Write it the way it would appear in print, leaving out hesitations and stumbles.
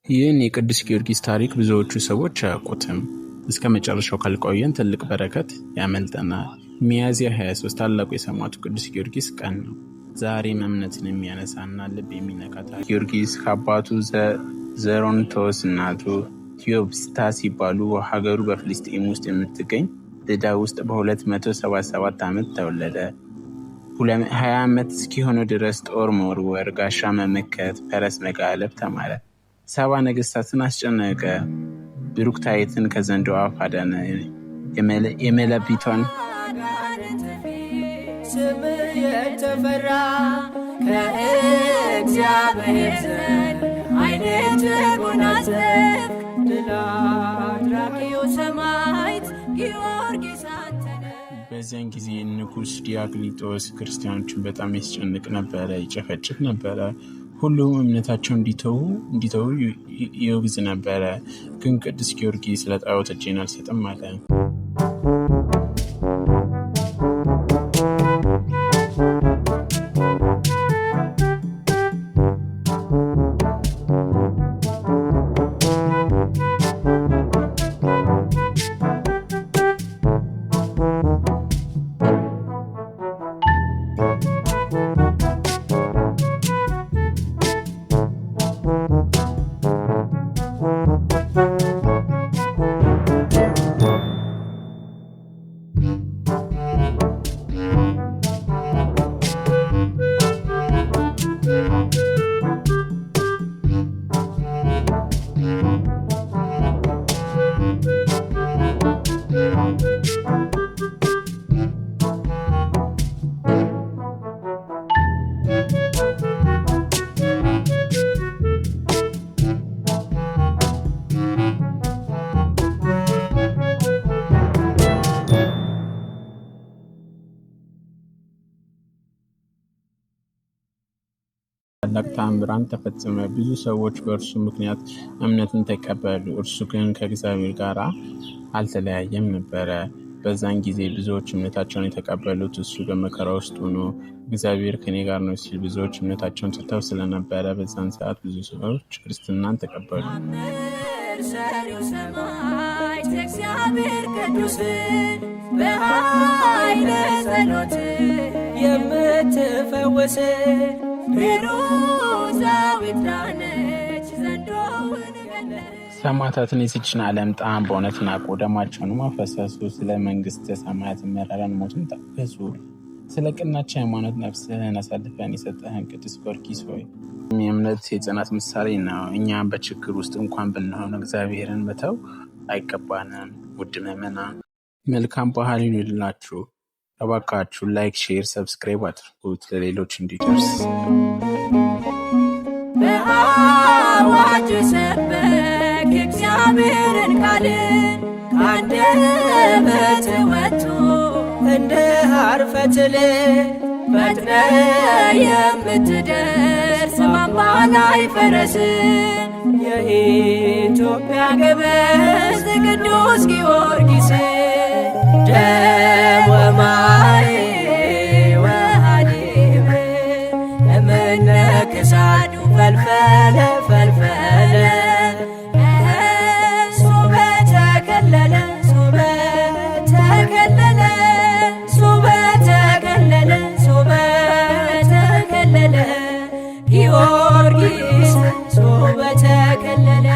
ይህን የቅዱስ ጊዮርጊስ ታሪክ ብዙዎቹ ሰዎች አያውቁትም። እስከ መጨረሻው ካልቆየን ትልቅ በረከት ያመልጠናል። ሚያዝያ 23 ታላቁ የሰማዕቱ ቅዱስ ጊዮርጊስ ቀን ነው። ዛሬም እምነትን የሚያነሳና ልብ የሚነካ ታሪክ። ጊዮርጊስ ከአባቱ ዘሮንቶስ እናቱ ቴዎብስታ ሲባሉ ሀገሩ በፍልስጤም ውስጥ የምትገኝ ልዳ ውስጥ በ277 ዓመት ተወለደ። 20 ዓመት እስኪሆነው ድረስ ጦር መወርወር፣ ጋሻ መመከት፣ ፈረስ መጋለብ ተማረ። 70 ነገስታትን አስጨነቀ። ብሩክታይትን ከዘንዶ አፍ አዳነ። የመለቢቷን ስም የተፈራ ከእግዚአብሔር ዘንድ ኃይልን ተጎናጸፍክ። ድል አድራጊው ሰማዕት ጊዮርጊስ አንተ ነህ። በዚያን ጊዜ ንጉሥ ዲዮቅልጥያኖስ ክርስቲያኖችን በጣም ያስጨንቅ ነበረ፣ ይጨፈጭፍ ነበረ። ሁሉም እምነታቸው እንዲተዉ ይወግዝ ነበረ። ግን ቅዱስ ጊዮርጊስ ለጣዖት እጄን አልሰጥም አለ። ታላቅ ተአምራን ተፈጸመ። ብዙ ሰዎች በእርሱ ምክንያት እምነትን ተቀበሉ። እርሱ ግን ከእግዚአብሔር ጋር አልተለያየም ነበረ። በዛን ጊዜ ብዙዎች እምነታቸውን የተቀበሉት እሱ በመከራ ውስጥ ሆኖ እግዚአብሔር ከኔ ጋር ነው ሲል ብዙዎች እምነታቸውን ትተው ስለነበረ በዛን ሰዓት ብዙ ሰዎች ክርስትናን ተቀበሉ። ሰሪው ሰማዕት እግዚአብሔር ቅዱስ በኃይለ ጸሎት የምትፈውስ ቤሩዛዊት ዳነች ዘንዶውን ገለች። ሰማዕታትን የዚችን ዓለም ጣዕም በእውነት ናቁ፣ ደማቸውንም አፈሰሱ። ስለ መንግሥተ ሰማያት መራራን ሞትን ታገሱ። ስለ ቀናች ሃይማኖት ነፍስህን አሳልፈን የሰጠህን ቅዱስ ጊዮርጊስ ሆይ የእምነት የጽናት ምሳሌ ነው። እኛም በችግር ውስጥ እንኳን ብንሆን እግዚአብሔርን መተው አይገባንም። ውድ ምዕመናን መልካም በዓል ይሁንላችሁ። እባካችሁ like፣ share፣ subscribe አድርጉት ለሌሎች እንዲደርስ። በአዋጅ ሰበክ የእግዚአብሔርን ቃል ከአንደበት ወጥቶ እንደ ሐር ፈትል ፈጥነህ የምትደርስ ማማ ላይ ፈረስ የኢትዮጵያ ገበዝ ቅዱስ ጊዮርጊስ ደም ወማይ ወሐሊብ እምነ ክሳዱ ፈልፈለ ፈልፈለ ሶበ ተከለለ ሶበ ተከለለ ሶበ ተከለለ ሶበ ተከለለ ጊዮርጊስ ሶበ ተከለለ።